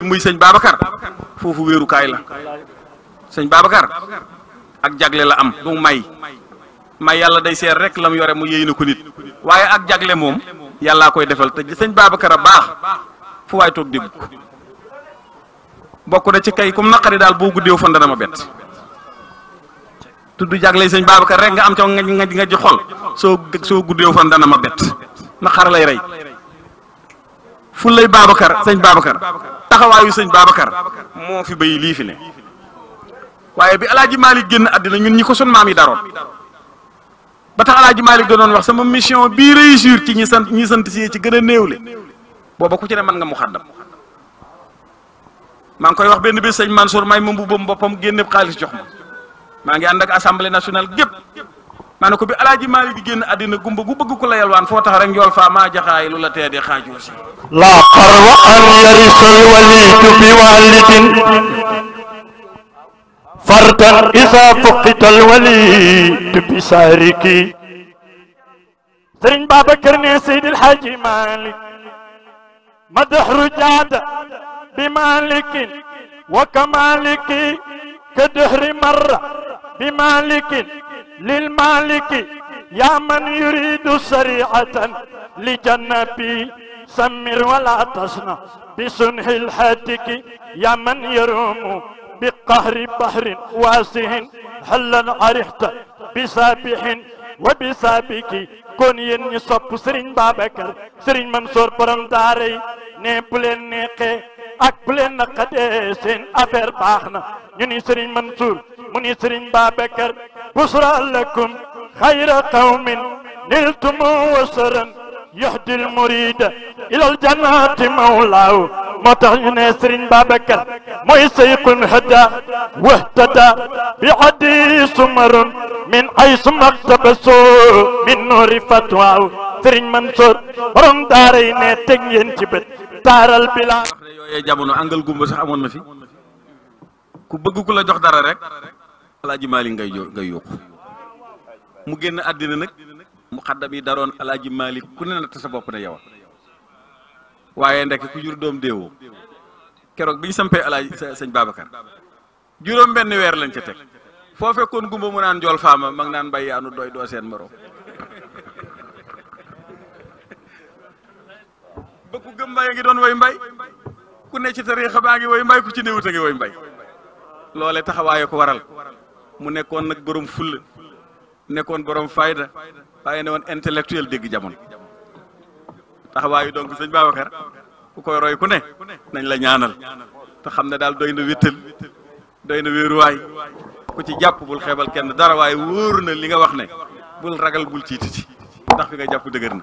muy sëñ Babacar foofu wéerukaay la sëñ Babacar ak jagle la am du may yàlla day seer rek lam yore mu yéy na ko nit waaye ak jagle moom yàllaa koy defal te sëñ Babacar a baax fu waay toog dégg ko bokk na ci kay comme naqari daal boo guddeew fan dana ma bett tudd jagle sëñ Babacar rek nga am ca nga ji xol soo guddeew fan dana ma bett naqar lay rey fu lay Babacar sëñ Babacar taxawaayu sëñ Babacar moo fi bay lii fi ne waaye bi alaaji Malick génn àddina ñun ñi ko sun maam yi daroon ba tax alaaji Malick da doon wax sama mission bii réussir ci ñi sant si ci gën a néewle booba ku ci ne mën nga mu xaddam maa ngi koy wax benn bés sëñ Mansour may ma mbubbam boppam génne xaalis jox ma maa ngi ànd ak assemblée nationale gépp maa ne ko bi alaaji Malick di génn àddina gumba gu bëgg ko la yalwaan foo tax rek njool faa maa jaxaay lu la teedee xaajoo si la qarwa an yarisal walidu bi walidin fardan isa fuqital walid bi sariki Sëriñ Babacar ne Seydil Hadji Malick madahru jaada bi malikin wa kamaliki ka dahri marra bi malikin lil maliki ya man yuridu sari'atan li jannabi sammir wala tasna bi sunhil hatiki ya man yarumu bi qahri bahrin wasihin hallan arihta bi sabihin wa bi sabiki kon yéen ñi sopp Serigne Babacar Serigne Mansour borom daara yi ne bu leen neexee ak bu leen naqadee seen affaire baax na ñu ni Serigne Mansour mu ni Serigne Babacar busra lakum xayra qawmin niltum wasaran yahdil murida ilal jannati mawlaaw moo tax ñu ne Serigne Babacar mooy sayqun hada wahtada bi hadi sumarun min aysu maktabaso min noori fatwaaw Serigne Mansour borom daara yi ne teg ngeen ci bët taaral bila yooyee jamono angal gumba sax amoon na fi ku bëgg ku la jox dara rek alaaji Malick ngay yóbbu mu génn àddina nag mu xaddam yi daroon alaaji Malick ku ne natt sa bopp ne yow waaye ndek ku jur doom déewoo keroog bi ñu sampee alaaji sëñ Babacar juróom benn weer lañ ca teg foo fekkoon gumba mu naan njool faama mag naan mbay yaanu doy doo seen morom ba ku gëm mbay a ngi doon woy mbay ku ne ci tariixa baa ngi woy mbay ku ci néewut a ngi woy mbay loole taxawaaye ko waral mu nekkoon nag borom fulla nekkoon borom fayda waaye ne woon intellectuel dégg jamono taxawaayu donc sëñ Babacar ku koy roy ku ne nañ la ñaanal te xam ne daal doy na wéttal doy na wéeruwaay ku ci jàpp bul xeebal kenn dara waaye wóor na li nga wax ne bul ragal bul ciititi ndax fi nga jàpp dëgër na